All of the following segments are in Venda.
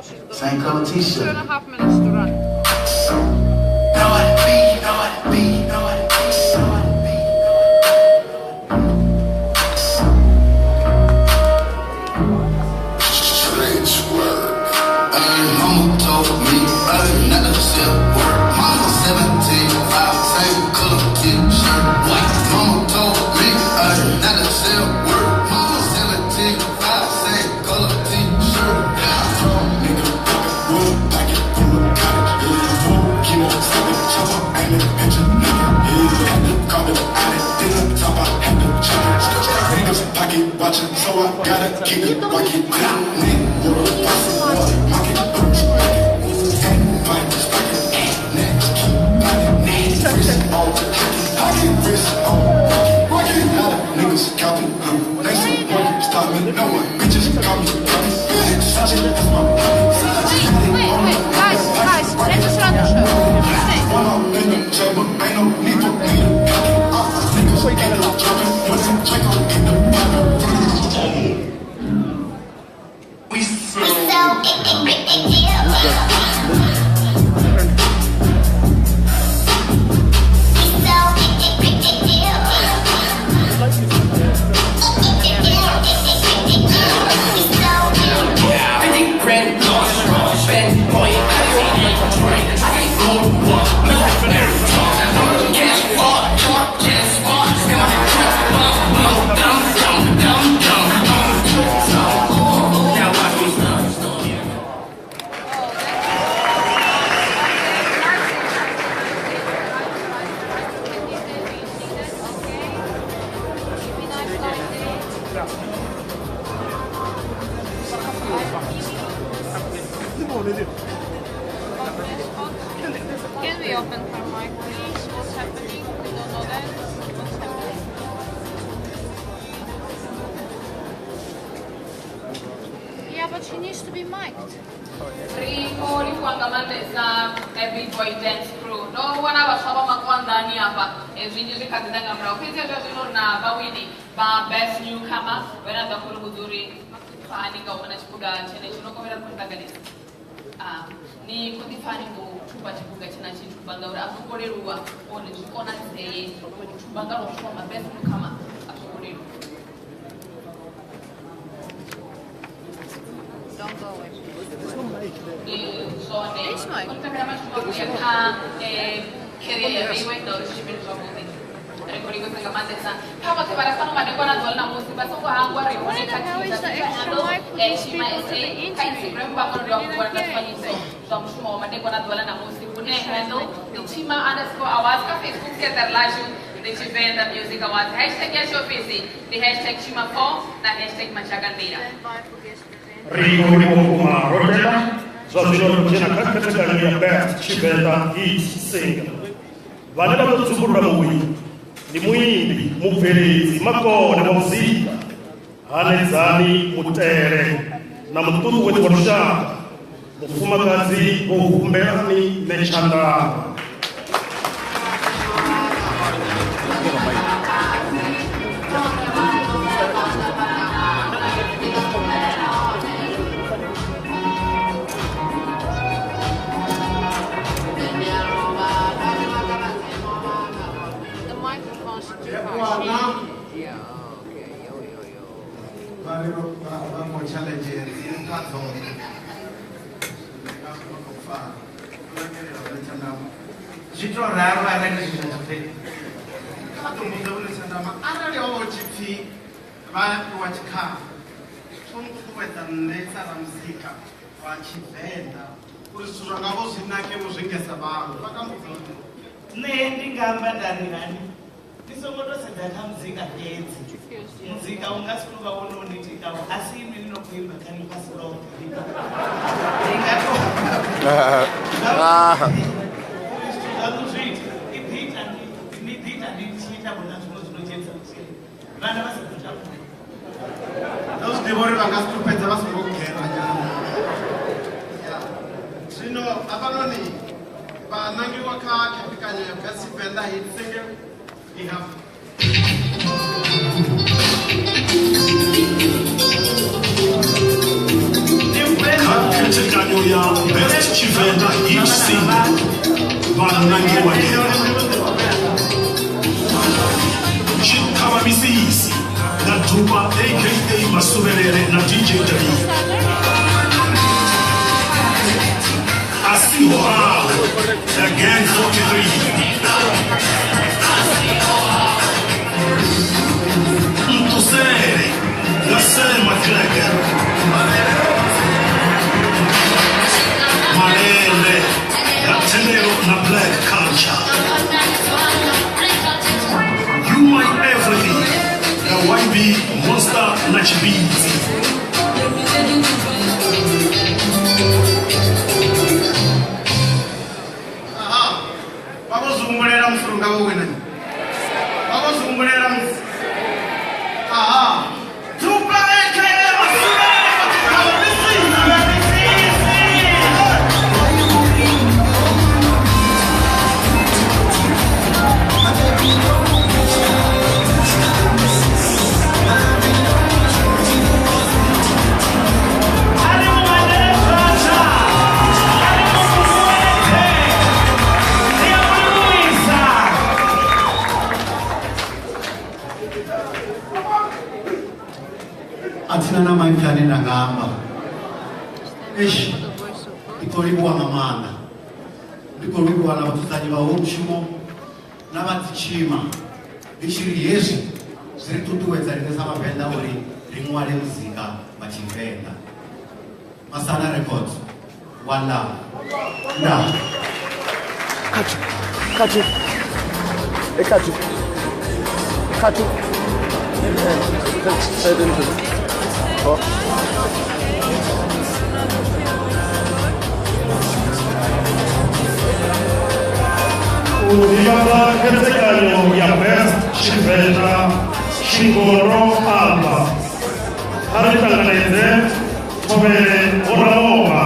She's got Same color t-shirt. 2.5 minutes to run. Know what it be, know what it be, know what it be, know what it be. Trench work. Mama told me not to sell work. Mama 17, 5, same color t-shirt. White. Mama told me not to sell work. Mama 17, 5, same color t-shirt. Nigga, roll, pocket, full of cotton. Yeah, keep on stepping, chopper, aim it, at your nigga. Yeah, had to call it, out at dinner, top, I had to chop it. Niggas pocket watching, so I gotta keep it rocket. Nigga, you're a posse, pocket, boots, pocket, and pocket, next, keep pocket, wrist on, pocket, wrist on, pocket, lot of niggas copy, they say one, stop me, no one, bitches call me, such it is my Wait, wait, wait, guys, guys, let us run the show. Stay. One up in the chamber, ain't no need for me to cock it. Niggas ain't no jumping, when the Draco in the pocket. We so Can we open her mic, please? What's happening? We don't know that. What's happening? Yeah, but she needs to be mic'd. Ri khou livhuwa nga maanḓesa Big Boy Dance Crew. Ndo vhona vhaswa vha makonḓani hafha, zwinzhi zwi kha ḓi ḓa nga murahu. Fhedzi hezwo zwino ri na vhawini vha best newcomer vhane vha ḓo khou ri vhudza uri vha pfa hani nga u vhona tshiphuga tshenetsho. No kovhela ri khou ṱanganedza. Ni khou ḓi pfa hani ngo thuba tshiphuga tshena tshi thuba, ngauri a zwo ngo leluwa uri zwi konadzee u thuba nga lwa u thoma best newcomer, a zwo ngo leluwa. Don't go away. Ndi zwone. This mic. Khou takalela mashudu mavhuya kha career ya vheiwe ngauri zwi tshimbile zwavhuḓi. Ri khou lingedza nga maanḓesa kha vhoṱhe vha re fhano madekwana ḓuvha ḽa ṋamusi vha songo hangwa ri hone Where kha the hell is Twitter, the Twitter extra handle, mic for these Shima people to SA, the kha interview? Instagram vha kona u dovha They hafhu vha didn't wana hear zwifanyiso anything. zwa mushumo wa madekwana ḓuvha ḽa ṋamusi hune handle ndi Chima_awards kha Facebook siaṱari ḽashu ndi Tshivenḓa Music Awards. Hashtag yashu ofisi ndi hashtag Chima4 na hashtag Mashakandila. Stand by for guest presenter. Ri khou livhuwa vhukuma Rotela. Zwa zwino ri khou dzhena kha khethekanyo ya best Tshivenḓa hit single. Vhane vha ḓo dzumbulula muwini ndi muimbi, mubveledzi, makone wa muzika Hanedzani Mutele na muṱuṱuwedzi wa lushaka mufumakadzi Vho Humbelani Netshandama. The microphone's too harsh. Vha ngo challenge kha dzoṱhe zwi to ralo arali zwi zwa tshipfi kha ḓo mbudza vhone Tshandama arali ho vha tshi pfi vha wa tshikhala tsho nṱuṱuwedza nṋe sa ramuzika wa Tshivenḓa uri zwithu zwanga vho zwi nake vho zwi ngesa vhaṅwe vha ka mbudza uri Nṋe ndi nga amba nda ri hani ni songo to sedza kha muzika fhedzi. Muzika u nga si tou vha wone une tikaho, a si inwi ni no khou imba kha ḽifhasi ḽoṱhe. Ndi nga to uri zwithu zwaṋu zwi ite i ḓi ita ni ḓi ita ni tshi ita vhona zwiṅwe zwi no dzhenisa vhutshilo vhana vha sa ḓo tambula. Ndo zwi ḓivha uri vha nga si tou fhedza vha songo gera nyana. Zwino hafhanoni vha nangiwa kha khethekanyo ya best Tshivenḓa hit single ndi hafha. Ndi Kha khethekanyo ya Best Tshivenda Hit Single vha nangiwa ngevha Tshikhavha Misisi nga Duba aka Masuvhelele na DJ David. Asiho Awe na Gang 43. Ntusele nga Selma Kleger. Malele nga Tendelo na Black Culture. You My Everything nga YB Monster na Tshibidzi. Vha vho zwi humbulela musi uri nga vho wina. Vha vho zwi humbulela musi. Aha. Duba aka Masuvhelele. Athina na maipfi ane nda nga amba. Eish, ndi khou livhuwa nga maanḓa. Ndi khou livhuwa na vhadzudzanyi vha hoyu mushumo na vha dzitshima. Ndi tshi ri hezwi zwi ri ṱuṱuwedza riṋe sa Vhavenḓa uri ri ṅwale muzika wa Tshivenḓa. Masana Records, one love. Ndaa. Khathu, khathu, e khathu, khathu. Oh. U ḓivhadza khethekanyo ya Best Tshivenda Tshingondo Alba. Kha ri ṱanganedze Thovhele Vho Ramovha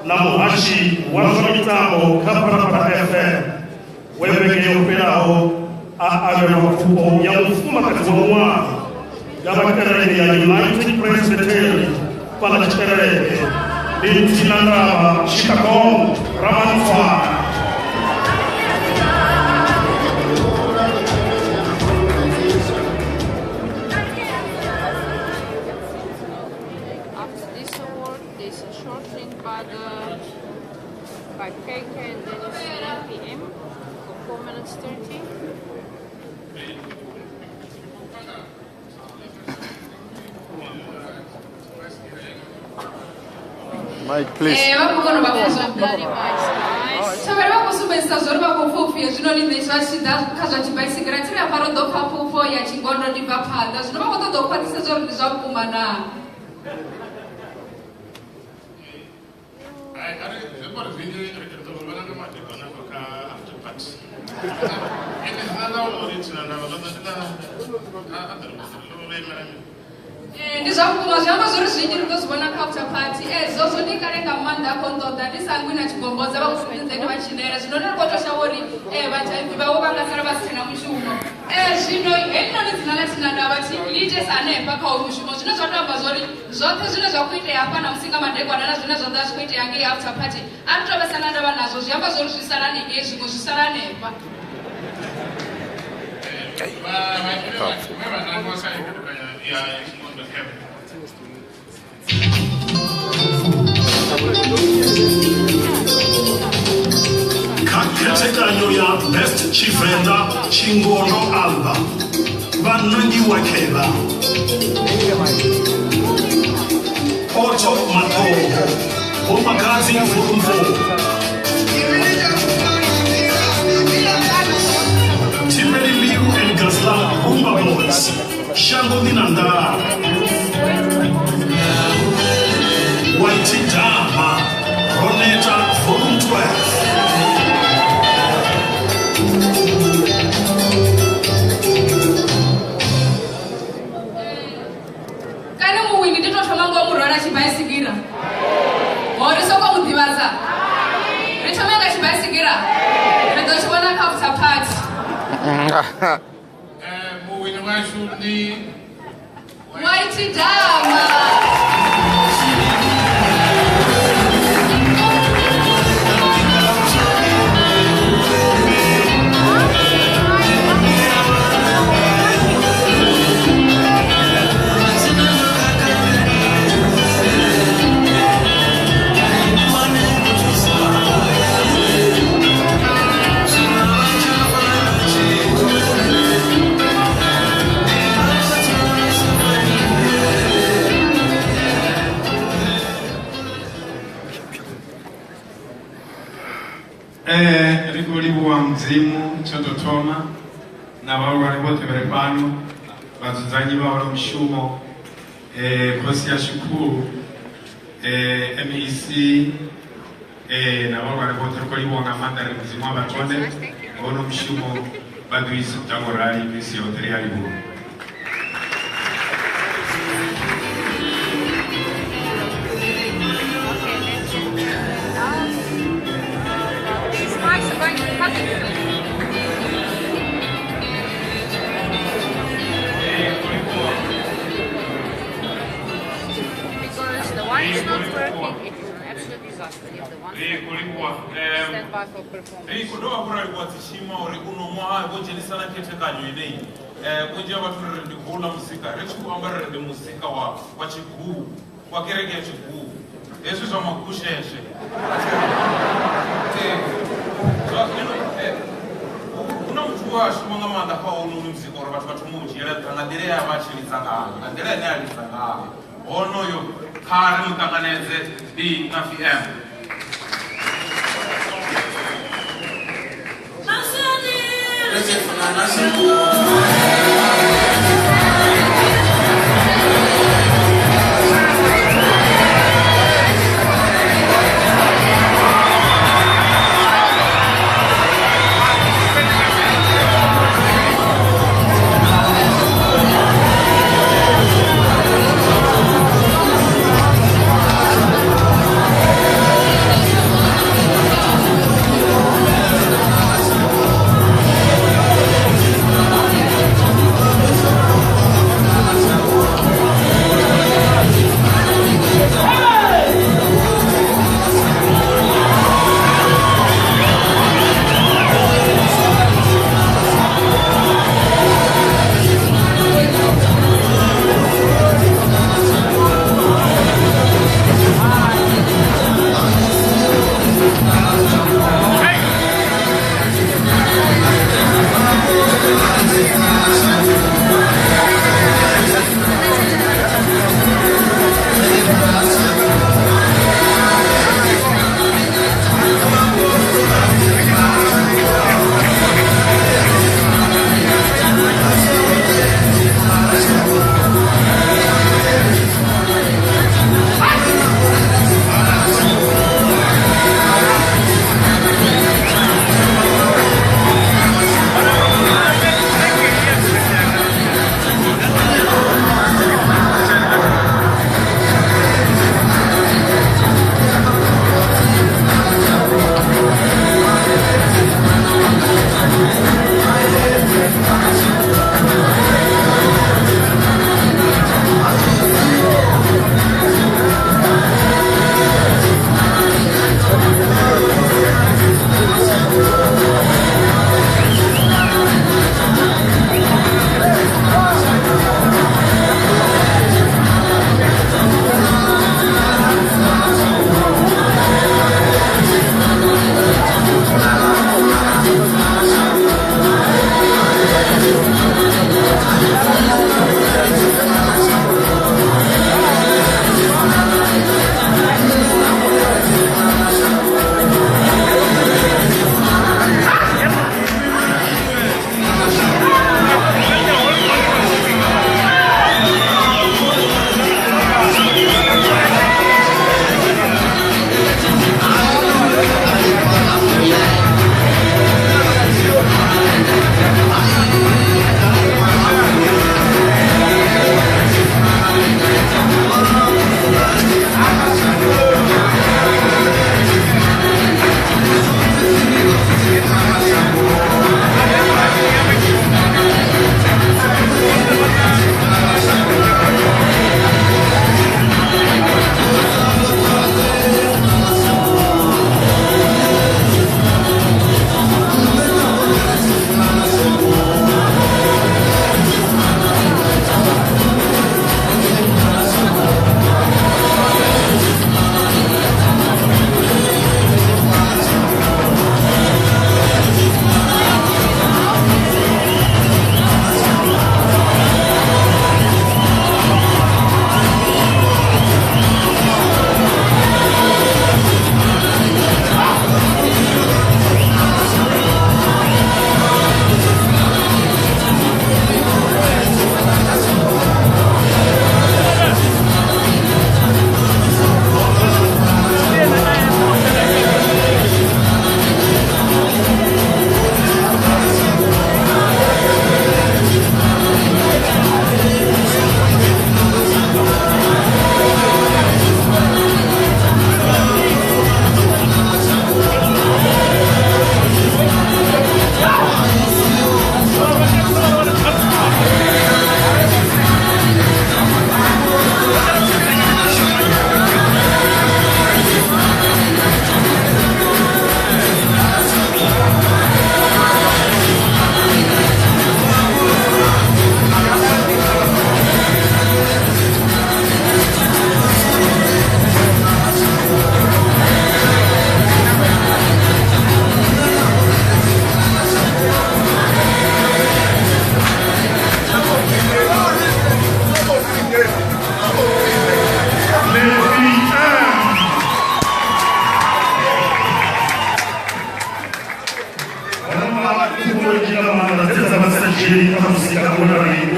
na muhashi wa zwa mitambo kha Phalaphala FM we vhege yo fhelaho a avhelwa pfufho ya mufumakadzi wa ṅwaha nga vha kereke ya United Presbyterian fhaḽa Tshitereke. Ndi Thinandavha Chittagong Ramantswana. After this award, there's a short link by KK, and then it's 9 p.m. for 4 minutes 30. Mike, please. Thovhele vha khou sumbedzisa zwo ri vha khou pfa upfhi hezwinoni nṋe zwa tshi ḓa kha zwa tshibaisigira tsiri hafha ro ḓo pfa pfufho ya tshingondo ndi bva phanḓa. Zwino vha khou ṱoḓa u khwaṱhisedza uri ndi zwa vhukuma naa. Ndi zwa vhukuma, zwi amba zwori zwinzhi ri ḓo zwi vhona kha after party. Zwozwo ndi kale nga maanḓa khou nṱoḓa ndi sa hangwi na tshigombodza vha khou sumbedza ndi vha tshinela. Zwino ndi khou tou shavha uri vhatambi vhavho vha nga sala vha si tshena mushumo. Zwino helinoni dzina ḽa Thinandavha ḽi itesa hanefha kha hoyu mushumo, zwine zwa tou amba zwori zwoṱhe zwine zwa khou itea hafha namusi nga madekwana na zwine zwa ḓa zwi khou itea ngei after party a ri tou vhesa na ndavha nazwo. Zwi amba zwori zwi sala hanengei, zwiṅwe zwi sala hanefha. Kha khethekanyo ya Best Tshivenda Tshingondo Alba vha nangiwa khevha Otto Mathoho Vho Makhadzi Volume 4, Thimeli Mbilu and Gazla Rumba Boys Shango ḽi na nḓala, White Dama Roneta Volume 12. Kane muwini ndi tou thoma ngo mu rwala tshibaisigira. Ho ri soko mu ḓivhadza. Ri thome nga tshibaisigira. Ri ḓo tshi vhona kha after party. Muwini washu ndi White Dama. Ri khou livhuwa Mudzimu tsho tou thoma na vhahulwane vhoṱhe vha re fhano, vhadzudzanyi vha hono mushumo, khosi yashu khulu, MEC, na vhahulwane vhoṱhe ri khou livhuwa nga maanḓa ri Mudzimu a vha tonde hono mushumo vha ḓo ita ngo rali misi yoṱhe ri a livhuwa. These mics are going to cut it soon. Because the one is not working, it is an absolute disaster. If the one Ri khou livhuwa stand by for performance. Ri khou dovha hafhu ra livhuwa dzitshima uri uno ṅwaha vho dzhenisa na khethekanyo ineyi. Vhunzhi ha vhathu ri ri ndi khou ḽa muzika, ri tshi khou amba ri ri ndi muzika wa tshigubu, wa kereke ya tshigubu, hezwi zwa magusheshe. Zwa zwino hu na muthu we a shuma nga maanḓa kha hounoni muzika uri vhathu vha thome u dzhiela nṱha nga nḓila ye a vha a tshi lidza ngayo, nga nḓila ine a lidza ngayo. Honoyo kha ri mu ṱanganedze ndi Nafi M.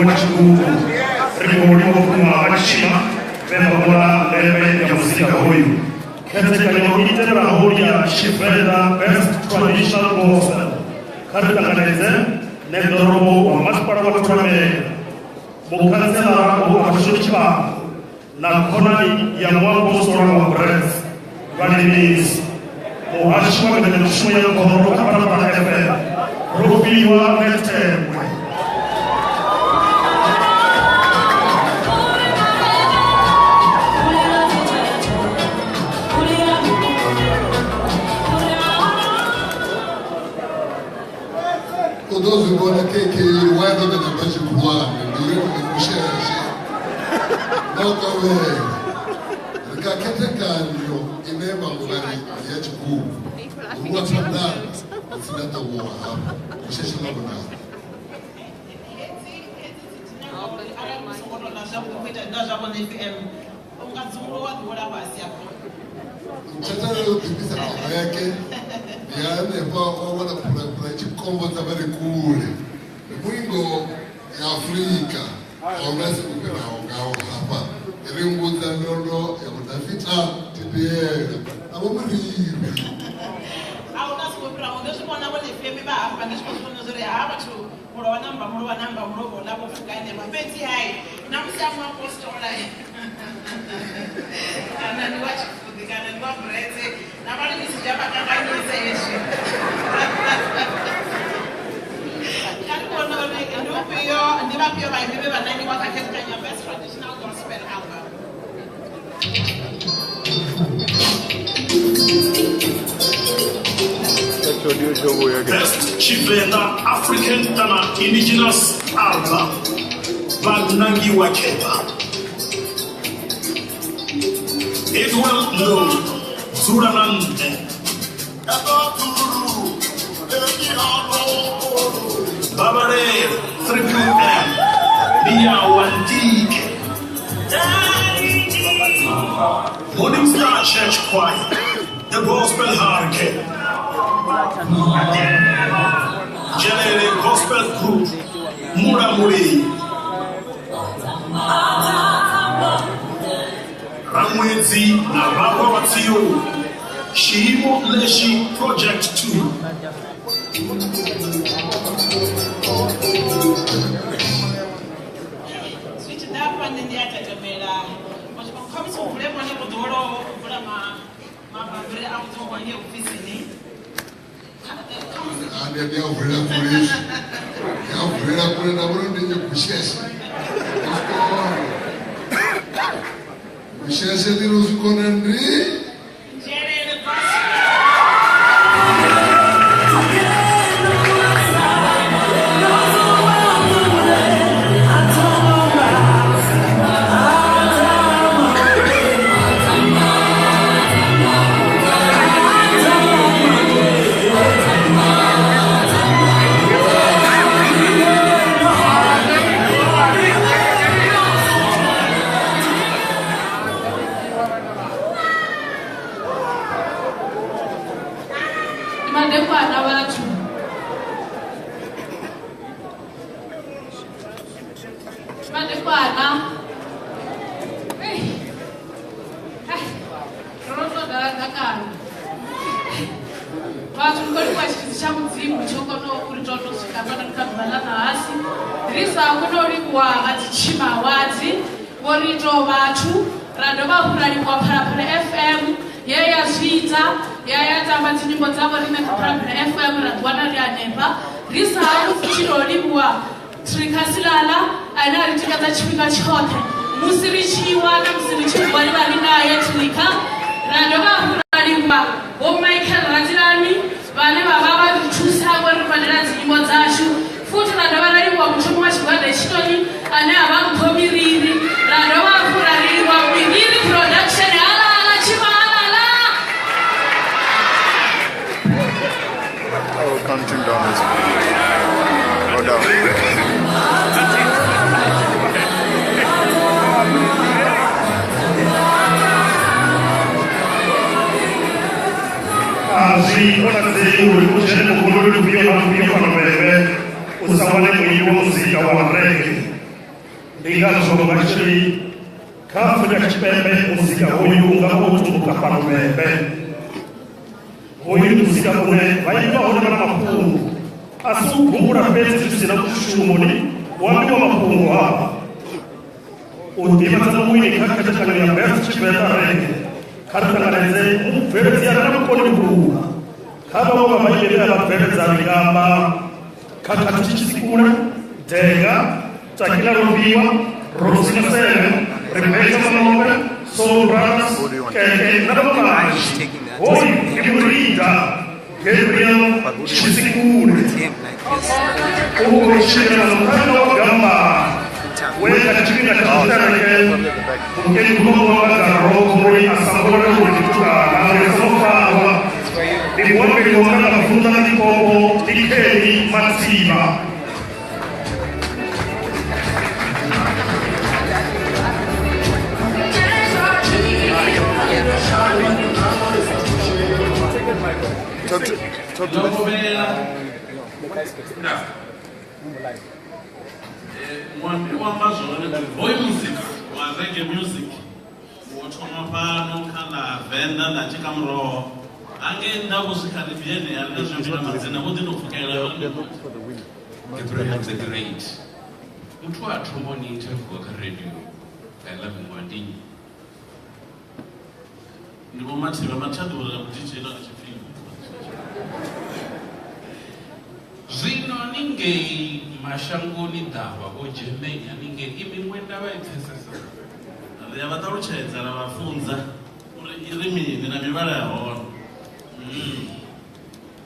wa tshigubu. Ri khou livhuwa vhukuma vha Tshima vhe vha vhona ndeme ya muzika hoyu. Khethekanyo i tevhelaho ya Tshivenḓa Best Traditional Gospel. Kha ri ṱanganedze ṋeḓorobo wa masipala wa Thulamela, mukhantselara Vho Aphosho Tshivhango na khonani ya muapostola wa Brets Vhalimisi, muhashi wa mbekanyamushumo ya khoro kha Phalaphala FM, Rofhiwa Nethengwe. U ḓo zwi vhona KK uri why ndo ḓa nga tshikhuwani ndi uri ndi musheshe no kovhela ri kha khethekanyo ine vhaṅwe vha ri ndi ya tshigubu rwa thandana tsina ṱavhuwa hafha musheshe ḽa vhonala. Mtshatshalo yo ḓivhisa kereke ndi hanefha wa wana phulaphula i tshi kombodza vha re kule. Ndi muingo ya Afrika a huna si u fhiraho ngaho hafha ri mbudza ndondo ya Vho Dafita Tipiela na Vho Muriri. A huna si fhiraho ndo zwi vhona vhone femi vha hafha ndi tshi khou zwi vhona zwo ri ha vhathu mulovha namba mulovha namba mulovha ola vho pfuka henefha fhedzi hai na musi a muapostola kana ndi wa tshifuḓi kana ndi wa buretse na vhalimisi zwi a vha kanganyisa hezwi. Kha ri vhone uri ndi ufhio ndi vhafhio vhaimbi vhe vha nangiwa kha khethekanyo ya Best Traditional Gospel Album. Best Tshivenḓa African kana Indigenous Album vha nangiwa khevha Edwell Ndou, Dzula na Nṋe. Babalelo Triple M ndi ya Wandike. Morning Star Church Choir, The Gospel Hurricane, Jelele Gospel Group, Muramuri, Ramwedzi na Vharwa vha Tsioni, Xiyimo Lexi Project 2. Zwi tshi ḓa hafha nṋe ndi a tatamela khamusi u vule vhone vho ḓowelaho u vula mabambiri a vhuṱhogwa ngei ofisini. Ndi a vulela kule izwi, ndi a vulela kule nda vhona ndi nye gusheshe gusheshe ndi no zwi kona ndi Nzhelele. Madekwana vhathu madekwana ro no dala ḓakani vhathu ndi khou livhuwa tshithu tsha Mudzimu tsho kona uri to to swika fhano kha ḓuvha ḽa ṋahasi. Ri sa kone u livhuwa vha dzi Tshima Awards vho ri itaho vhathu, ra dovha hafhu ra livhuwa Phalaphala FM ye ya zwi ita ya tamba dzinyimbo dzavho riṋe kha Phalaphala FM ra ḓiwana ri hanefha. Ri sa hafhu futhi ro livhuwa Trika Silala ane a ri tikedza tshifhinga tshoṱhe musi ri tshi wa na musi ri tshi vuwa ri vha ri naye Trika. Ra dovha hafhu ra livhuwa Vho Michael Radzilani vhane vha vha vha ri thusa ngo ri badela dzinyimbo dzashu. Futhi ra dovha ra livhuwa mushumo wa tshigwada tshitoni ane a vha Mpho Miriri. Ra dovha hafhu ra livhuwa Miriri Production. Halala Tshima halala. Oh, counting down is go down. A zwi konadzei uri u dzhene mukoloni ufhio na ufhio fhano Vhembe u sa wane muimbi wa muzika wa reggae Ndi ngazwo vha tshi ri kha Afrika Tshipembe muzika hoyu unga vho tumbuka fhano Vhembe. Hoyu ndi muzika une vha imba hone vha na mafhungo, a si u gungula fhedzi zwi si na mushumoni, hu ambiwa mafhungo hafha. U ḓivhadza muwini kha khethekanyo ya Best Tshivenḓa Reggae, kha ri ṱanganedze mubveledzi a re na vhukoni vhuhulu kha vhaṅwe vha vhaimbi vhe vha bveledza miamba Khakhathi Tshisikule, Denga, Takila Rofhiwa, Rosie Masele, Rebecca Malombe, Soul Brothers, Keke na vhaṅwe vhanzhi. Hoyu ndi Murinda Gabriel Tshisikule. U khou tshimbila na muṱhannga wa Gambani we nga tshifhinga tsha tshiṱereke mukegulu wa Magaroko uri a sa vhone uri ndi mutukana uri a songo farwa. Ndi muambeli wa nga Vunḓa ḽa Limpopo ndi Kelly Mathivha. Muambi wa amba zwone uri hoyu muzika wa reggae music wo thoma fhano kha ḽa Venḓa ḽa Tshikamuroho hangei nnḓa vho zwi Caribbean a ri na zwi na madzina vho ḓi to pfukela. Gabriel the Great, muthu a thoma ni interviewa kha radio nga iḽa miṅwaha ndi nnyi? Ndi Vho Mathivha Mathia ḓuvha ḽa DJ ḽa tshifhinga. Zwino haningei mashangoni ḓavha vho Germany haningei i miṅwenda vha i pfesesa. Ri a vha ṱalutshedza ra vha funza uri i ri mini na mivhala ya hone.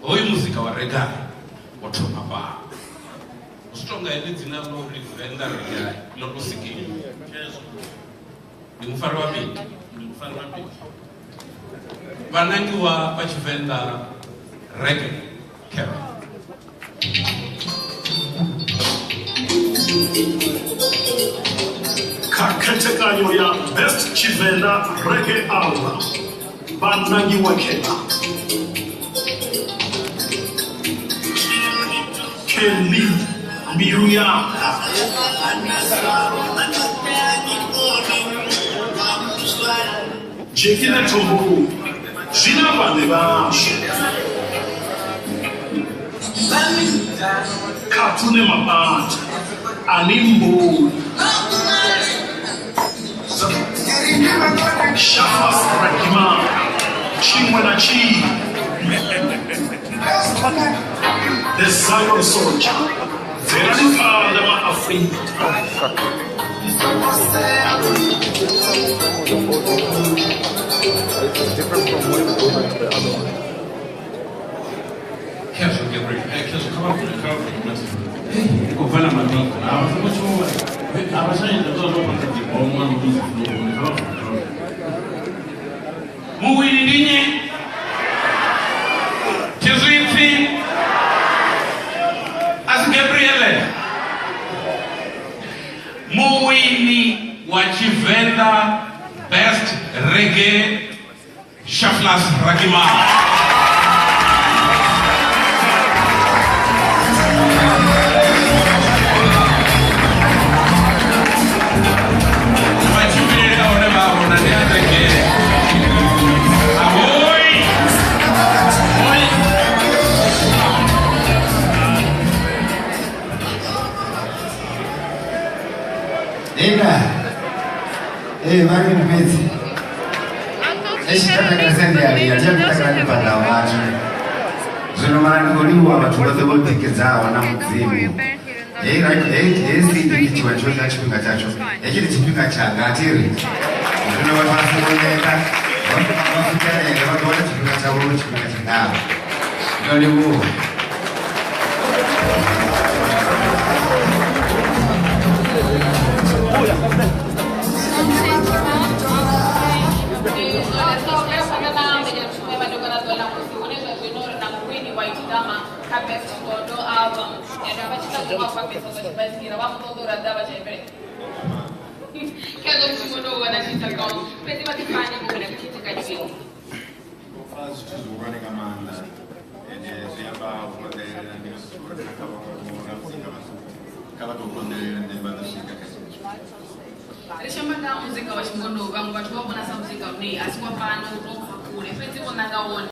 Hoyu muzika wa reggae wo thoma fhano. Zwi tonga heḽi dzina ḽo uri Venḓa reggae ḽo to sikiwa. Ndi mufari wa mini? Ndi mufari wa mini? Vhanangiwa vha Tshivenḓa reggae khevha. Kha khethekanyo ya Best Tshivenḓa Reggae Album, vhanangiwa khevha Kelly Mbilu Yanga, Jekina Thombolo, Zwina Vhaṋe Vhazwo, Khathune Mabata, Ani Mboni, Shafas Ragimana, Tshiṅwe na Tshiṅwe, The Zion Soldier, Bvelani Phanḓa Ma Afrika. Khezwo Gabriel. Khezwo kha vha vule, kha vha vule Mathivha. Ndi khou bva na mabiko. A vha songo tshuwa. A vha tsha ita zwa zwo panga dzibomo na dzi floor. Kha vha vule, kha vha vule. Muwini ndi nnyi? Tshizwipfi. A si Gabriele. Muwini wa Tshivenḓa Best Reggae Shaflas Ragimana. Matshimbilele a hone vha a vhona ndi a reggae. Ahoi! Hoi! Ina. Vha ri fhedzi. Eish, takala sendi ya lia, tia takala ni panda vhathu. Zwino mara ndi khou livhuwa vhathu vhoṱhe vho tikedzaho na Mudzimu. Hei hei CD ndi tshiṅwe tsho tsha tshifhinga tshatsho. Hetshi ndi tshifhinga tshanga a thi ri. Zwino vhathu vha songo neta, vha swikelele vha ḓo wana tshifhinga tshavho tshifhinga tshiḓaho. Ndo livhuwa. Kha Best Ngondo album ende vha tshi ṱoḓa u vha fhambisa zwa tshibaisigira vha mu ṱoḓa uri a ḓe a vha tshiimbele. Khezwo mushumo ndo u vhona tshi ita gong fhedzi vha ḓifani vho wina khethekanyo iyi. Ndo pfa zwithu zwihulwane nga maanḓa ende zwi amba u konḓelela, ndi nga zwithu uri na kha vhaṅwe vho ramuzika vhaṱuku kha vha tou konḓelela then vha ḓo swika kha tshiṅwe. Ri tshi amba nga ha muzika wa tshingondo, vhaṅwe vhathu vha vhona sa muzika une a si wa fhano, u tou bva kule, fhedzi vho nanga wone.